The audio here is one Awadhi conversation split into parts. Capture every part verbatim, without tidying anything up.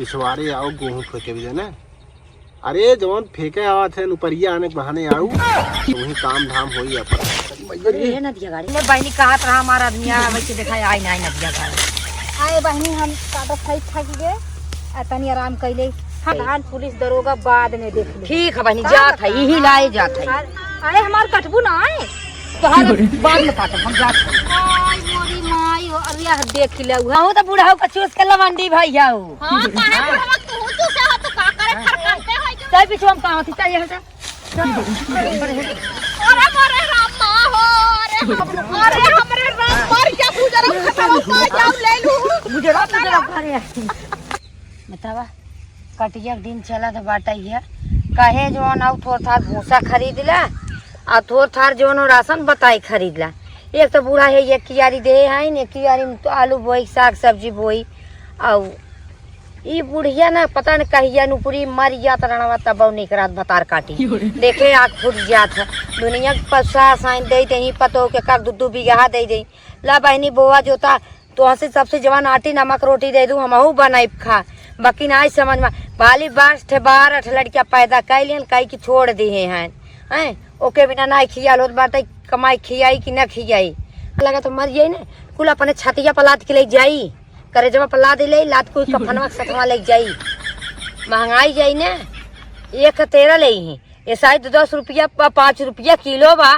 पिछवाड़े आओ, गेहूं फेंके भी जाने। अरे, जवन फेंके आवत है, उपरिया आने के बहाने आऊ, तो वही काम धाम होई अपन। अरे, ये नदिया गाड़ी। ले बहिनी, कहत रहा हमार आदमी आ, वैसे देखा, आई ना, आई नदिया गाड़ी। आए बहिनी, हम काटत हई, थक गए, आ तनी आराम कैले। हाँ, धान पुलिस दरोगा बाद में देख ले। ठीक है बहिनी, का जात है, बताई? यही लाए जात है। अरे, अरे, हमार कटबू ना आए। तोहार बाद में काटब, हम जात हई। आई मोरी माई हो, अरे यह देख ले, उहे। अहू तो बूढ़ा हो, कचूस के लवंडी भैया हो। हाँ, काहे बुढ़वा तू चूसे हो, तू का करे, खरकंटे हो जो। तै पीछे हम कहाँ थी, तै यहाँ से। अरे मोरे राम माँ हो, अरे हम, अरे हमरे राम, मर जा, बुजरा खतवा पा जाओ, ले लू। बुजरा, बुजरा, अरे। बतावा, कटिया के दिन चलत बाटै है, कहे जवन आऊ थोर थार भूसा खरीद ला, आ थोर थार जवन हो राशन बताई खरीद ला। एक तो बूढ़ा है, एक कियारी दे है, एक कियारी में तो आलू बोई, साग सब्जी बोई, आऊ ई बुढ़िया ना पता न कहिया नुपुरी मर जात रणवा तब निकरात भतार काटी। देखे आँख फूट जात है। दुनिया के पचास आइन दे दे, पतो के कर दू दू बीघा दे दे। ला बहिनी बोआ जोता, तोहसे सबसे जवान आटी नमक रोटी दे दू, हमहू बनाइब खा। बाकी नाई समझ में, बाली बारह ठे, बारह ठे लड़किया पैदा कइ लिहन, कइ के छोड़ दिहे हैं, हैं? ओके बिना नाई खियाल होत बाटे, कमाई खियाई कि ना खियाई? लगा तो मर जाई ना, कुल अपने छतिया पर लाद के ले जाई, करेजवा पर लाद ले, लाद कोई कफनवा के सथवा ले जाई। महंगाई जाई ना, एक तेरह ले ही, ये शायद दस रुपया प-, पाँच रुपया किलो बा,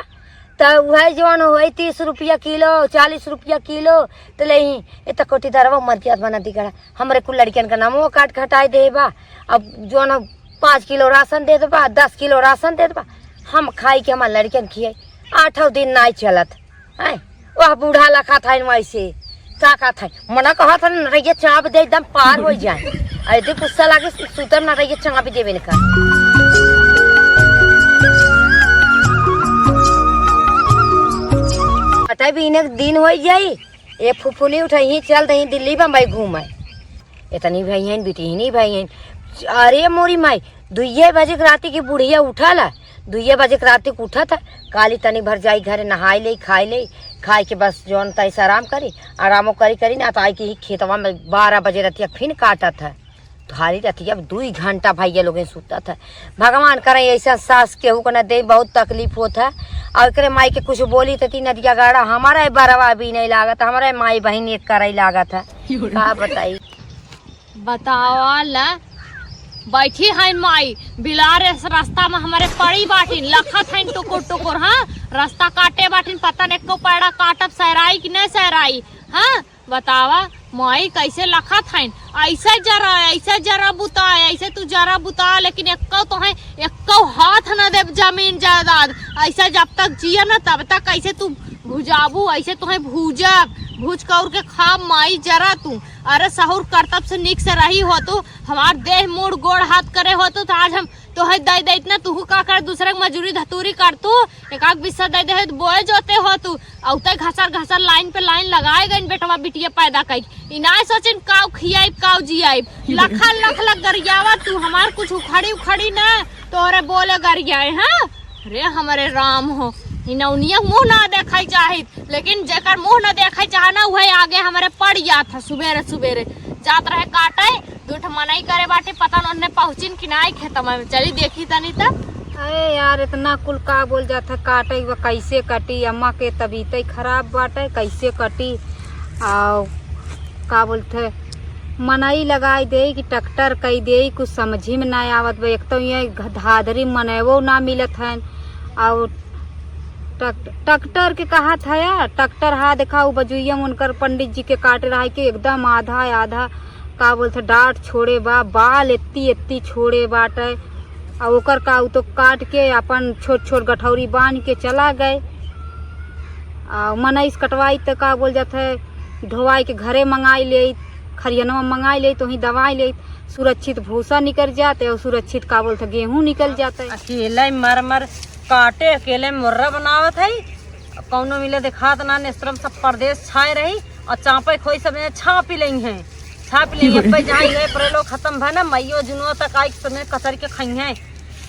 त उहे जवन होई तीस रुपया किलो, चालीस रुपया किलो, त लेही। ए त कोटी दरवा मर जात बना दिगड़ा। हमरे कुल लड़कियन का नामो काट के हटाई दे बा। अब जवन पाँच किलो राशन दे देबा, दस किलो राशन दे देबा, हम खाई के हमार लड़कियन खियाई। आठौ दिन नाई चलत। हैं? वह बूढ़ा लखा था वैसे। का का था? मना कहा था नरैया चाप दे, एकदम पार हो जाए। अरे तो गुस्सा लागे, सु-, सुतम नरैया चाप देवे इनका। अतः भी इन्हें दिन हो जाई, ये फुफुली उठा, यहीं चल दही दिल्ली बम्बई घूमे। इतनी भाई हैं, बिटिहनी भाई हैं। अरे मोरी माई, दुइये बजे के राती की बुढ़िया उठल, दुइये बजे के राती के उठत है, काली तनी भर जाई घरे नहाई ले, खाई ले, खाई के बस जौन तैसे आराम करी, आरामो करी, करी ना तो आई कि खेतवा में बारह बजे रतिया फिन काटत है। भारी रतिया अब दुई घंटा भैया लोग सुतत है। भगवान करे ऐसा सास केहू को न दे, बहुत तकलीफ होत है। और एकरे माई के कुछ बोली तो तीन नदिया गाड़ा हमारा ये बरवा भी नहीं लागत, हमारा ये माई बहिन एक करे लागत है। का बताई? बतावा ला, बैठी है माई, बिलार इस रास्ता में हमारे पड़ी बाटिन, लखत है टुकुर टुकुर, हाँ, रास्ता काटे बाटिन, पता नहीं को पैड़ा काटब सहराई कि नहीं सहराई, हाँ, बतावा, माई कैसे लखत है, ऐसे जरा, ऐसे जरा बुता, ऐसे तू जरा बुता, लेकिन एक्को तो है, एक्को हाथ न देब जमीन जायदाद, ऐसे जब तक जिया न तब तक ऐसे तू भुजाबू, ऐसे तो है भूजब, भूज कौर के खाब माई जरा तू, अरे सहूर करतब से निक से रही होतू, हमार देह मूड़ गोड़ हाथ करे होतू, तो आज हम तोहे दे देत ना, तुहू का कर, दूसरे के मजूरी धतूरी करतू, एक आध बिस्सा दे दे तो बोए जोते होतू, औते घसर घसर लाइन पे लाइन लगाए गइन बेटवा बिटिया पैदा कई, ई नाय सोचिन काऊ खियाइब, काऊ जियाइब, लखा लख लख गरियावा तू, हमार कुछ उखड़ी उखड़ी ना, तोरे बोले गरियाए, हाँ? अरे हमरे राम हो, ई नौनिया मुँह ना देखाई चाहित, लेकिन जेकर मुँह न देखे चाहे ना, उहे आगे हमरे पड़ जात है। सुबेरे सुबेरे जात रहे काटे, दू ठो मनई करे बाटे, पता न ओन्ने पहुँचिन कि नाई खेतवा में। चली देखी तनी त। अरे यार, इतना कुल का बोल जात है काटे, वो कैसे कटी? अम्मा के तबीयत ही खराब बाटे, कैसे कटी? आ का बोलते, मनई लगाई दे कि ट्रैक्टर कई दे, कुछ समझी में ना आवत बा। एक तो ये घ-, धाधरी मनैवो ना मिलत है, और ट्रैक्ट-, ट्रैक्टर के कहा था यार, ट्रैक्टर हा देखा, उ बजुइया में उनकर पंडित जी के काटे रहा कि एकदम आधा आधा, का बोलते, डांट छोड़े बा, बाल एत्ती एत्ती छोड़े बाटे। आ ओकर का, उ तो काट के अपन छोट छोट गठौरी बांध के चला गए। आ मनई से कटवाई त का बोल जात है, ढोवाई के घरे मंगाई ले, खरियनवा मंगाई ले, तो ही दवाई ले, सुरक्षित भूसा निकल जाते और सुरक्षित का बोलते गेहूं निकल जाते। अकेले मर मर काटे, अकेले मुर्रा बनावत है, कौनो मिले देखात ना, नेस्त्रम सब परदेश छाए रही और चापे खोई सब ने छापी लेई हैं, छापी लेई हैं। अब जहाँ ये प्रेलो खत्म भा ना, मइयो जुनो तक आई सब ने कसर के खाई हैं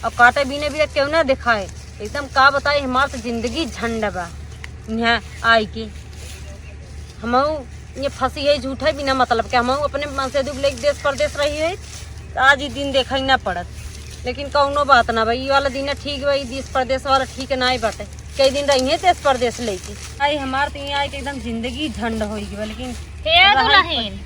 और काटे बीने भी केहू ना देखाए। एकदम का बताई, हमार तो जिंदगी झंड बा यहाँ आई के। हमहू ये फंसी है झूठे बिना मतलब के, हम अपने मन से दुख लेके देश परदेश रही है, तो आज ही दिन देखा ही ना पड़त। लेकिन कौनो बात ना भाई, ये वाला दिन ठीक बा, ये देश परदेश वाला ठीक ना ही बाटे। कई दिन रही है देश परदेश लेके। आई हमार तो यहाँ आके एकदम जिंदगी झंड होई गई बा, लेकिन हे रहा ही दुल्हन,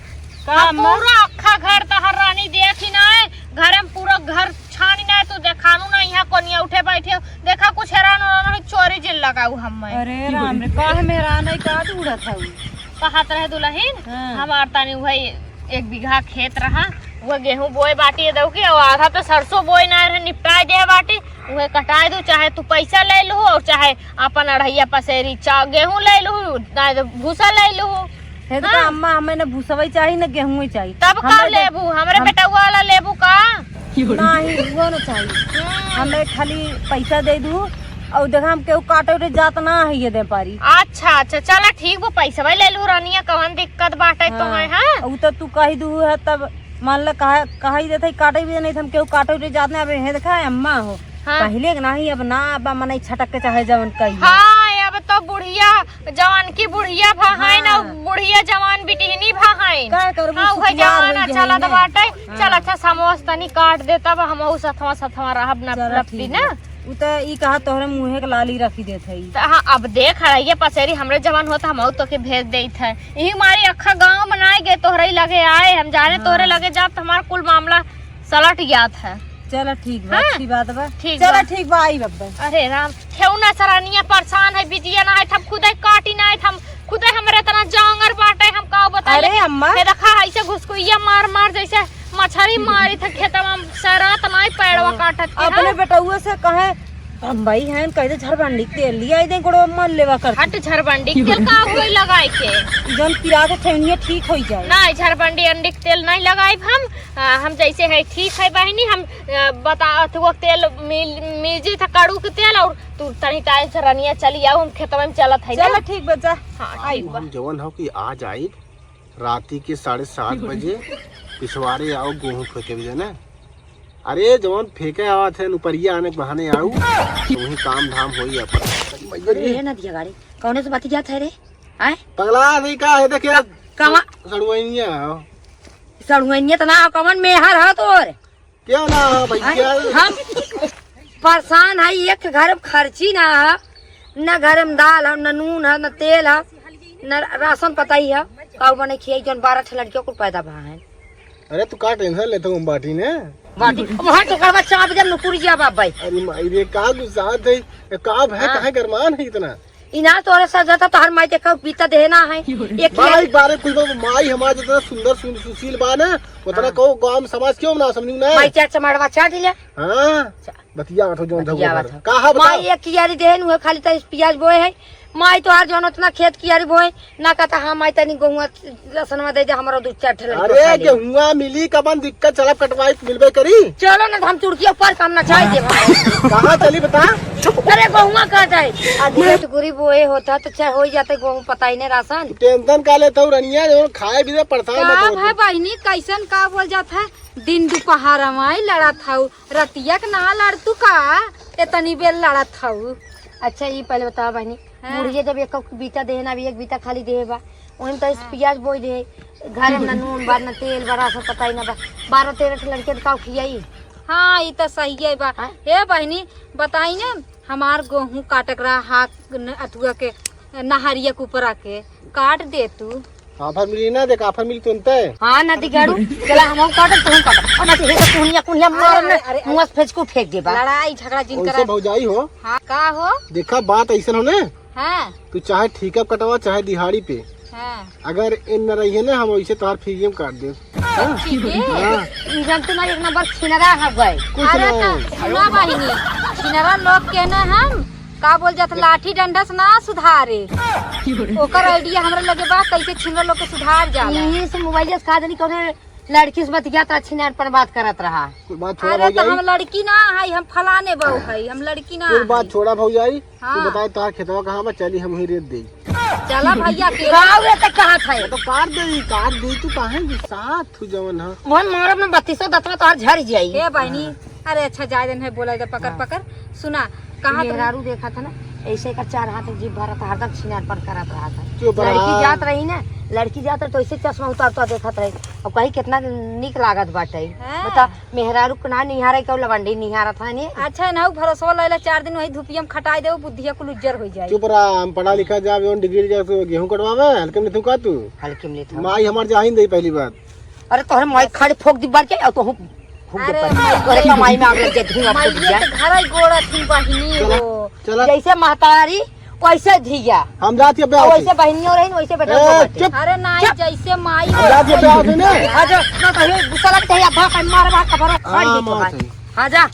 का हम अम्मा? पूरा अक्खा घर तहर रानी देखी ना है, घर में पूरा घर छानी ना है, तू देखानू ना यहाँ कोनिया उठे बैठे हो। देखा कुछ हैरान होना नहीं, चोरी जिन लगाऊ हम मैं। अरे राम रे, का हम हैरान है, का तू उड़त हऊ? कहत रहे दुल्हन, हाँ। हमार तनी वही एक बीघा खेत रहा, वो गेहूं बोए बाटी दऊ के, और आधा तो सरसों बोए ना रहे, निपटाए दे बाटी, वह कटाए दू, चाहे तू पैसा ले लू और चाहे अपन अढ़ैया पसेरी चा-, गेहूं ले लू, ना तो भूसा ले लू। हे तो हाँ। का अम्मा, हमें ना भूसवई चाही, ना गेहूं चाही। तब का हमें दे-, लेबू? हमरे हम बेटउआ वाला लेबू का? नहीं, वो ना चाही। हम्म। हमें खाली पैसा दे दू, और देखा हम केहू काटे उटे जात ना है ये दे पारी। अच्छा, अच्छा, चला ठीक बा, पैसवा ले लू रानिया, कवन दिक्कत बाटे हाँ। तुम्हें, हाँ? उ तो तू कही दू है, तब मान ले कहा, कहा ही देते काटे भी नहीं, हम केहू काटे उटे जात ना। अब हे देखा है अम्मा हो, हाँ। पहिले के नाही, अब ना, अब मनई छटक के चाहे जवन कही। हाँ, अब तो बुढ़िया जवान की बुढ़िया भा है ना, हाँ। बुढ़िया जवान बिटिहनी भा है। का करबू, हाँ, उहे सुकुमार जमाना होई गई चलत है। बाटे। हाँ। चल अच्छा, समोस तनी काट दे, तब हमहू सथवा सथवा रहब ना, चला लपटी ठीक ना। है। उ त ई कहा तोहरे मुँहे के लाली रखी देत है। त हाँ, अब देख, हड़ैया पसेरी हमरे जवान होत, हमहू तोके भेज देत है। यही मारी अक्खा गाँव बनाए गए, तोहरे ही लगे आए, हम जाने हाँ। तोहरे लगे जाब त हमार कुल मामला सलट जात है। चला ठीक बा, हाँ? अच्छी बात बा। ठीक चला बा। ठीक बा, आई बब्बा। अरे राम, ठेहुना सरानिया परेशान है, बिटिया ना है, हम खुदे काटी ना है, हम खुदे हमरे इतना जांगर बाटे, हम का बताई, अरे लेकिन अम्मा। हे देखा, ऐसे घुसकुइया मार मार जैसे मछरी मारी था खेतवा में, सरात नाई पैरवा हाँ, काटत के, अपने हाँ? बेटउआ से कहे, "अम्मा ही हैं, कह दे झरबंडी के तेल लिया, दे गोड़वा मल लेवा कर।" हट, झरबंडी के तेल का होई लगाए के? जौन पिरा के ठेहुनिया ठीक होई जाए। नहीं, झरबंडी अंडी के तेल नहीं लगाइब हम। आ, हम जैसे है ठीक है बहिनी, हम, आ, बता, अथुआ तेल मिल, मिर्जी था कड़ू के तेल और तू तनी टाइम से रनिया चली आओ, हम खेतवा में चलत है चलो ना। ठीक बा, जा। हाँ, आई ठीक बा। हम जवन हो कि आ जाई राती के साढ़े सात बजे पिछवारे आओ, गेहूं फेंके भी जाना। अरे जवन फेंके आवत है, उपरिया आने के बहाने आऊ, तो वही काम धाम होई अपन। अरे नदिया गाड़ी, कौने से बतियात है रे? आए? पगला नहीं का है, देखे। कमा- सड़ुआइनिया हो। सड़ुआइनिया तो ना हो, कमन मेहर हो तोर? क्यों ना हो भैया? आए? हम परेशान है, एक घर में खर्ची ना है, न घर में दाल है, न नून है, न तेल है, न राशन पता ही है। काऊ बने खियाई जौन बारह ठे लड़कियों को पैदा भा है। अरे तू का टेंशन लेते हो, हम बाटी ने। बाटी, वहाँ तो करवा चाप जब नुकुर जिया बाप भाई। अरे माई रे, का गुस्सा है, का है, हाँ। काहे गरमान है इतना? इनार तोहरे सर जाता, तोहर माई देखा बीता देना है। एक माई बारे कुछ बा-, माई हमार जितना सुंदर सुन-, सुशील बा ना, उतना हाँ। कहो गांव में समाज क्यों ना समझू ना? माई चार चमाड़वा चाट ले। हाँ, बतिया आवत हो जौन बतिया आवत हो। कहा बता? माई एक कियारी देहन हुए, खाली तो पियाज बोए है। माई तोहार जौन उतना खेत कियारी बोए, ना कहता, "हाँ माई, तनी गहुआ लसनवा दे दे, हमरो दू चार ठे लड़का अरे, खा ले।" गेहुआ मिली कबन दिक्कत, चलब कटवाई मिलबे करी। चलो ना, हम चुड़किया ऊपर काम ना चाहे देब हम। कहाँ चली बता? अरे, गहुआ काटे। आज पेट गुरी बोए होता तो चाहे हो जाते गहूँ पता ही नहीं राशन। टेंशन का लेता हूँ रनिया, जो खाए भी परेशान मत का हो भाई तू। बहिनी, कैसन का बोल जात है? दिन दुपहर माई लड़त हऊ, रतिया के ना लड़तू का? एतनी बेर लड़त हऊ। अच्छा, ई पहले बतावा बहिनी, हाँ। बुढ़िया जब एक बीता देहे ना, अभी एक बीता खाली देहे बा, ओहिम तो इस हाँ। पियाज बोई दे, घर में ना नून बा, ना तेल बा, राशन पता ही ना बा, बारह तेरह ठे लड़के तो का खियाई? हाँ, ई तो सही है बा। हाँ? हे बहिनी, बताई ना, हमार गेहूं काटक रहा हाथ न-, अथुआ के, नहरिया के ऊपर आके काट दे तू। आफर मिली ना, देख, आफर मिली तुरंते। हाँ, ना दिगाड़ू, चला हम काटब, तुम काटब। और ना तो हे तो कुनिया, कुनिया मारब अरे, ना, अरे, अरे। मुंह से फेंच को फेंक देबा। लड़ाई झगड़ा जिन ओइसे करा। भौजाई हो। हाँ, का हो? देखा, बात ऐसन हो ना, हाँ। तू चाहे ठीका कटवा, चाहे दिहाड़ी पे। हाँ। अगर इन न रही है ना, हम वैसे तोहार फ्री में काट देब। हाँ? ठीक है। हाँ। ई जन तू ना एक नंबर छिनरा हो गए। कुछ अरे नहीं। तो सुना बहिनी, छिनरा लोग के ना हम का बोल जात, लाठी डंडा से ना सुधारे। ओकर आइडिया हमरा लगे बा, कैसे छिनरा लोग के सुधार जाला। यही से मोबाइल से कहा जानी कौने लड़की से बतियात रहा, छिनारपन बात करत रहा। कुल बात छोड़ा अरे तो भौजाई। हम लड़की ना है, हम फलाने बहू है, हम लड़की ना कुल बात है। छोड़ा भौजाई। हाँ। तू बताए तोहार खेतवा कहाँ बा, चली हम वहीं रेत देई। चला भैया के। का रे तो कहा था? तो काट दे, काट दे, तू काहे गुस्सा तू जवन है। मोहन मारब में बत्तीसों दतवा तोहार झड़ जाई। हे बहिनी, अरे अच्छा जाए देन है, बोला दे पकड़ हाँ। पकड़। सुना, कहा ये तो मेहरारू देखा था ना, ऐसे कर चार हाथ जीभ भरत, हरदम छिनारपन करत रहत है। चुप रहा। लड़की जात रही ना, लड़की जात रही तो ऐसे चश्मा उतार उतार देखत रही। अब कही कितना निक लागत बाटे। हाँ। बता, मेहरारू के ना निहारे के लवंडी निहारत है नी। अच्छा, ना भरोसा लैला, चार दिन वही धुपिया में खटाई दे, बुद्धिया कुल उज्जर हो जाए। चुप रहा, हम पढ़ा लिखा जाब, एवन डिग्री जाब, तो गेहूं कटवावे, हल्के में लेथू का तू? हल्के में लेथू। माई हमार जाहिन दे पहली बात। अरे तोहरे माई खाली फोक दी बार के, और तो हूँ फूक दे अरे पर। माई तोहरे रे। कमाई में आग लग जाए, धुआं फूट माई जाए। तो घर ही गोड़ा थी बहिनी चला, हो। चला। जैसे महतारी, वैसे धिया। हम जात के और ब्याह वैसे से। बहिनियों रही, वैसे बेटा ए, को बाटे। चुप। अरे नाई, चुप। जैसे माई हम जात के वैसे ब्याह से ना। धिया। अरे, ना तो ये गुस्सा लगता है, या भाग, मार, भाग, कबर उखाड़ हाँ, के मार भाग। सही। हाँ, जा।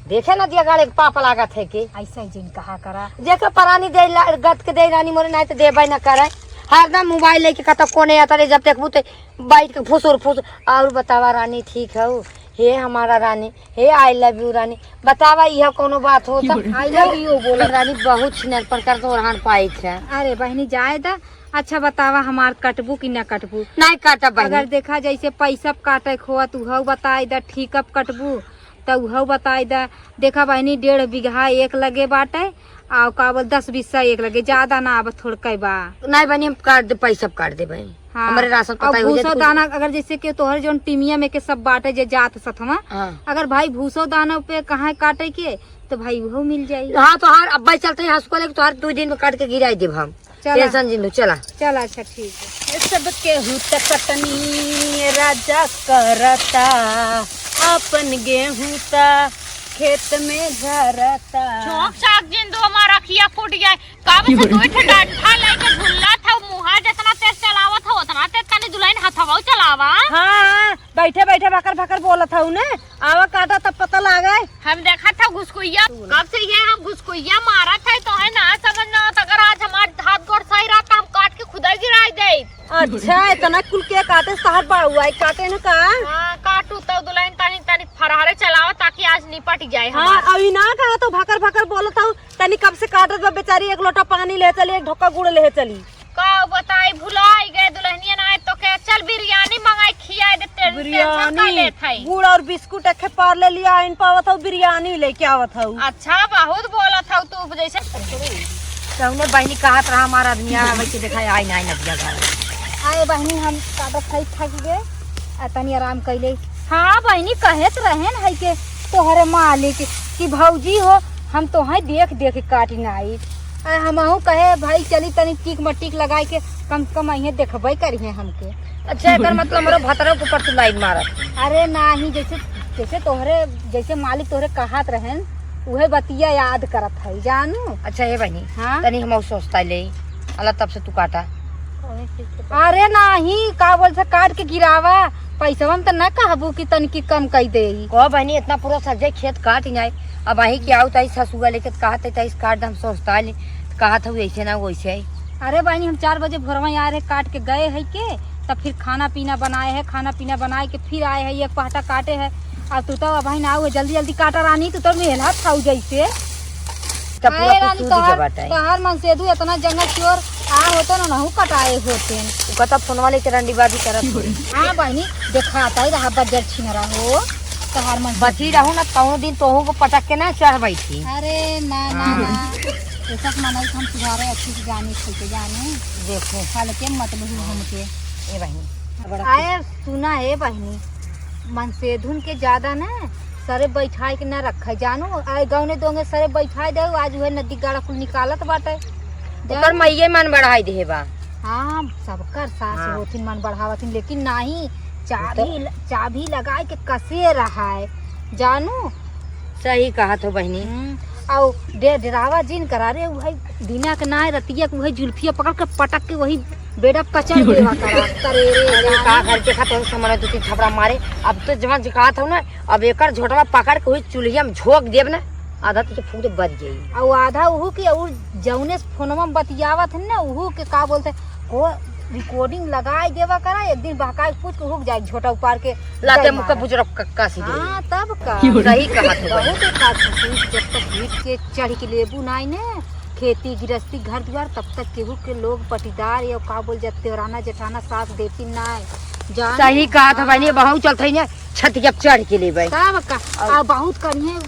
देखे ना दिया गाड़े के पाप लागत है कि। ऐसा ही जिन कहा करा। जेके परानी दे ला-, गत के दे रानी मोरे, नाई तो देबे न करे। हरदम मोबाइल लेके कहता कोने आता रे, जब देखबू तो बैठ के फुसुर फुसुर। और बतावा रानी, ठीक हऊ? हे हमारा रानी, हे I love you रानी, बतावा, यह कोनो बात होता? I love you बोला। रानी बहुत छिनर पर कर तो ओरहान पाई थे। अरे बहिनी, जाए दा। अच्छा बतावा, हमार कटबू कि ना कटबू? नहीं काटब बहिनी। अगर देखा जैसे पैसा काटे खोआ तू हऊ बताई दा, ठीक अब कटबू त उहउ बताई दा। देखा बहिनी, डेढ़ बीघा एक लगे बाटे, आ का बोल, दस बीसा एक लगे, ज्यादा ना, अब थोड़के बा। नहीं बहिनी, हम काट दे, पैसा काट दे बहिनी। हाँ। हमरे राशन और पता ही हो जाए भूसो कुछ। दाना, अगर जैसे कि तोहर जौन टीमिया में के सब बाटे जे जात सथवा, हाँ। अगर भाई भूसो दाना पे कहाँ काटे के, तो भाई उहउ मिल जाई। हाँ, तोहार अब्बा चलते हैं हंसुआ लेके, तोहार दो दिन में काट के गिराई देब हम। चला। टेंशन जिन लो, चला। चला, अच्छा, ठीक है। ये सब केहू त कटनी राजा करता, आपन गेहूं त खेत में झरता। चौक चाक जिन दो, हमार अखिया फूट जाए। कब से दो ठे डंठा लेके झुल्ला था, मुहा जितना तेज चलावत हो, उतना तेज तनी दुल्हन हथवा चलावा। हाँ, बैठे बैठे भकर भकर बोलत हऊ ने, आवा काटा तब पता लागे। हम देखत हऊ घुसकुइया, कब से ये हम घुसकुइया मारत है, तो है ना समझ में आवत। अगर आज हमार हाथ गोड़ सही रहता, हम काट के खुदा गिराई दे। अच्छा, इतना कुल के काटे, सहर बाड़ू आई काटे न का? हाँ, काटू तो दुल्हन तनी तनी फरहरे चलाओ, ताकि आज निपट जाए हाँ, हमार। अभी ना कहा तो भकर भकर बोलत हऊ, तनी कब से काटत बा बेचारी, एक लोटा पानी ले चली, एक ढोका गुड़ ले चली। का बताई, भुलाई गए दुल्हनिया ना, तो के चल बिरयानी मंगाई खियाए दे, टें-, टेंशन का बिरयानी, लेत हई? गुड़ और बिस्कुट एक पार ले लिया, इन पावत हऊ, बिरयानी लेके आवत हऊ। अच्छा, बहुत बोलत हऊ तू, जैसे कौने बहिनी कहत रहा हमार आदमी, आ, वैसे देखा, आई ना, आई नदिया गाँव। आए बहिनी, हम काटत हई, थक गए, आ तनी आराम कैले। हाँ बहिनी, कहे त रहेन है के तोहरे मालिक कि भौजी हो, हम तोहई देख देख के काटी नाई। आ हमहू कहे भाई चली तनी टीक मटीक लगाई के कम से कम अइहें देखबे करिहें हमके। अच्छा, एकर मतलब हमरो भतरो के ऊपर तू लाइन मारत। अरे नाही, जैसे, जैसे तोहरे, जैसे मालिक तोहरे कहत रहेन, उहे बतिया याद करत हई जानू। अच्छा, हे बहिनी, हाँ? तनी हमहू सोचता ले, अला तब से तू काटा। अरे नाही, का बोल से काट के गिरावा, पैसवा में त ना कहबू कि तनिकी कम कई देई। कह बहिनी, इतना पूरा सज्जे खेत काट ही नाई। अब अही के आऊ ताई ससुआ लेके त कहत है, ताई काट दे, हम सोचता ले, त कहत हऊ ऐसे ना वैसे। अरे बहिनी, हम चार बजे भोरवा आ रहे, काट के गए है के, तब फिर खाना पीना बनाए है, खाना पीना बनाए के फिर आए है, एक पहटा काटे है। अब तू तो अबहिन आऊ है, जल्दी जल्दी काटा रानी, तू तो मेहनत खाऊ जैसे। तब पूरा अरे रानी, कुछ सूझ तोहार, गवा टाइम। तोहार मनसेधू इतना जंगल चोर आ होते ना, नहू कटाए होते। उ कहता फोनवा लेके रंडीबाजी करत होई। हाँ बहिनी, देखाता ही रहा बजर छिनरा हो, तोहार मनसेधू। बची रहू ना, कौनो दिन तोहू को पटक के ना चढ़ बैठी। अरे ना, ना, हाँ। ना। ये सब मनई हम सुधारे अच्छे से जाने, ठीक है जाने। देखो। हल्के मत लहू हमके। ए बहिनी। आए सुना, ए बहिनी, मनसेधुन के ज्यादा ना सरे बैठाए के ना रखे, जानू। आए गौने दोंगे सरे बैठाए दे, आज उहे नदी गाड़ा कुल निकालत बाटे। ओकर मइये मन बढ़ाई देहे बा। हाँ, सबकर सास हाँ। होथिन मन बढ़ावथिन, लेकिन नाही, चाभी तो ल-, चाभी लगाए के कसे रहाए, जानू। सही कहत हो बहिनी। हम्म, आउ डे-, डेरावा जिन करा रे, उहे दिना के नाय रतिया के उहे जुल्फिया पकड़ के पटक के वही बेड़ा कचर देवा करा। करे रे अरे का जाने। घर के खात हो समझ दो तीन थपड़ा मारे। अब तो जवन जे कहत हो ना, अब एकर झोटवा पकड़ के वही चूल्हिया में झोंक देब ना, आधा तो फूट बच जाई। आउ आधा उहू के, और जौने से फोनवा में बतियावत है ना, उहू के का बोलते, को recording लगाई देवा करा, एक दिन बहकाए पूछ के हुक जाए झोटा उपार के लाते जाए मुक्का मारा। बुजरक कक्का सी दे। हाँ, तब का। सही कहत हो बहिनी। बहुत खास चीज, जब तक जीत के चढ़ के लेबू नाई ने, खेती गृहस्थी घर द्वार, तब तक केहू के लोग पटीदार या का बोल जाते, तेवराना जेठाना साथ देती नाई। जान सही कहत हो बहिनी, हाँ। बहुत चलत है ने, छतिया चढ़ के लेबे। तब का, और आ बहुत करिए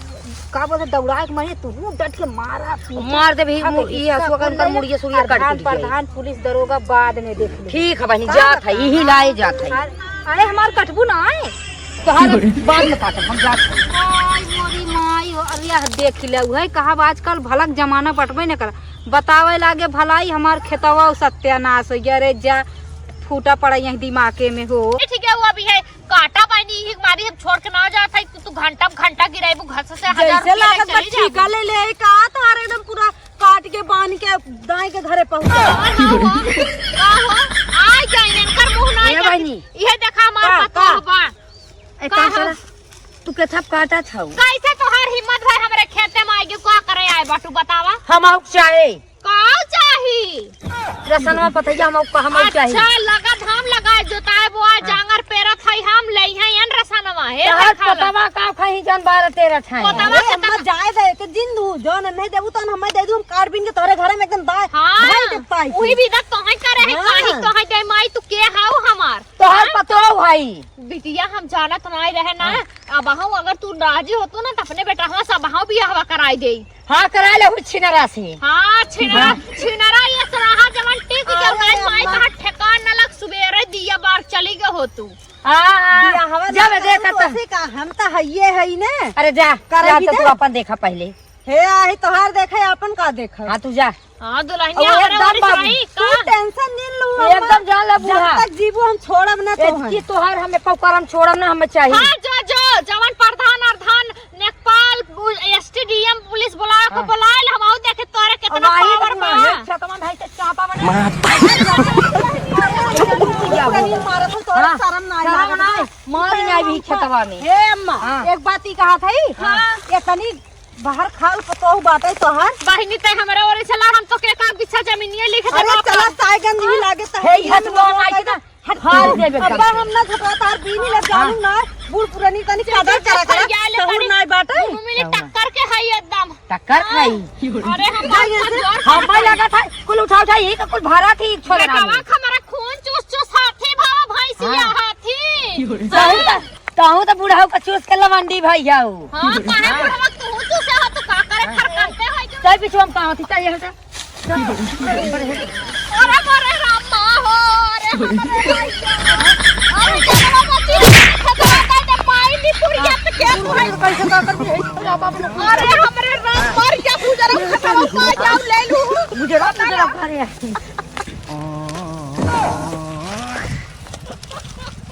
का बोले, दौड़ाए के मारे तू डट के मारा, पीटा। मार दे भी, हाँ, मु-, तो ई इसका हसुआ का कुल उनकर ले, मुड़िया सुड़िया काट प्रधान, पीट जाए। प्रधान, पुलिस, दरोगा बाद में देख ले। ठीक है बहिनी, का जात है, बता? यही लाए जात है। अरे, अरे, हमार कटबू ना आए। तोहार बाद में काटब, हम जात है। आई मोरी माई हो, अरे, यह देख ले, उहे कहब आजकल भलक जमाना पटबे न कर। बतावे लागे भलाई, हमार खेतवा सत्यानाश हो गया। अरे, जा, फूटा पड़ा यही दिमागे में हो। ठीक है, वो अभी है। काटा बहिनी, इही मारी हम छोड़ के ना जात हई। तू, तू घंटा घंटा गिराइबू, घस से हजार जैसे रुपया लागत बा चली जाबू। ठीका ले ले, का तोहार एकदम पूरा काट के बांध के दाई के घरे पहुंचा। हाँ, हाँ, हाँ। का हो? आ जाइन, इनकर मुंह ना ए जाए। बहिनी। इहे देखा हमार का, पतोह का? बा। ए, का का हो? करा? तू केथा काटा था? कैसे तोहार हिम्मत भई हमरे खेते में आइगे, का करे आए बाटू बतावा? हम आउक चाहे। का चाही? रसनवा पतैया हम का हम चाही। अच्छा, लगा धान लगा जोताए बोआ हाँ। जांगर पेरत हई हम, लइहैं रसनवा, हे तोहर देखा ला। पोतवा का खाही जौन बारह तेरह ठाए। पोतवा अरे, के अम्मा, तब जाए दे, एक दिन दू, जौन नहीं देबू, तौन हमें दे दू, हम काट बीन के तोहरे घरे में एकदम दाए, हाँ, भाई देता है। उही भी तोहे करे है, हाँ। काहे तोहे दे माई, तू के हाउ हमार? तोहर हाँ? पतोह हई। बिटिया, हम जानत नाई रहे ना, हाँ। अबहू अगर तू राजी होतू ना, त अपने बेटवा से अबहू बियाहवा कराई देई। हाँ, करा ले हुई छिनरा से। हाँ, छिनरा, हाँ। छिनरा ये सराहा जवन टिक गया, अरे माई, माई अम्मा। तोहार ठेकान न लग, सुबेरे दिया बार चली गए हो तू। हाँ, हाँ, बियाहवा जब ना देखा करू त। तो से का, हम त हइये हई ने। अरे जा, करे जा भी तो तू दे। अपन देखा पहिले। हे, आही तोहार देखे, अपन का देखे? हाँ, तू जा। हाँ, दुल्हनिया अरे हमरे एकदम ओरी से बाबू। रही तू का? टेंशन जिन लू, अम्मा। एकदम जान ले बूढ़ा। जब तक जीबू हम छोड़ब ना तोहन। एतकी तोहार हम एको करम छोड़ब ना, हमें चाहिए। हाँ, जो, जो, जवन प्रधान अरधान, नेकपाल, उ-, एसडीएम, पुलिस बुलाए को हाँ। बुलाए ले, हम आऊ देखे तोरे कितना अब आइए पावर ना, बा। ये खेतवा में भाई से चापा बना। मार। तनी मारत हो, तोरा हाँ, शरम ना शरम आवे। ना, मार ना भी खेतवा में। हे अम्मा, हाँ। एक बात ही कहा था ही, हाँ। ये तनी बाहर खाल पतोहू बाटे तोहार। बहिनी, तै हमरे ओरे चला, हम तो के का बिछा जमीनिया लिख दे अरे बाप। चला, सायगन नहीं लागे त हे, है, हथ ये बोल लोग आई ना, हट। हार देबे अब्बा, करते। हम ना झगड़ा तार बीनी लग जानू हाँ। ना, बूढ़ पुरानी तनी चल, कदर चल, करा चल, करा, जा ले सहूर तनी। नाय बाटे। मुंह में ले टक्कर के है एकदम। टक्कर हाँ। खाई। अरे, हम जाइए बहुत से, जोर हम से लगा था, कुल उठा उठा, यही का कुल भारा थी, छोड़ रहा बेटवा हूँ। हमारा खून चूस चूस हाथी भावा भैंसिया हाँ। हाथी। कहूँ त, कहूँ त बुढ़ाऊ का चूस के लवंडी भैया हो। हाँ, काहे बुढ़वा तू चूसे हो, तू का करे खरकाते हो जो? तै पीछे हम कहाँ थी, तै यहाँ से। अरे मोरे रामा हो, अरे हमरे भैया। अरे जलवा मची, खतरा का जब माई नी पुरिया त के तू है? कैसे का कर भी है? अरे हमरे राम, मर गया बुजुर्ग, खतरा का जाओ ले लू। बुजुर्ग, बुजुर्ग, अरे।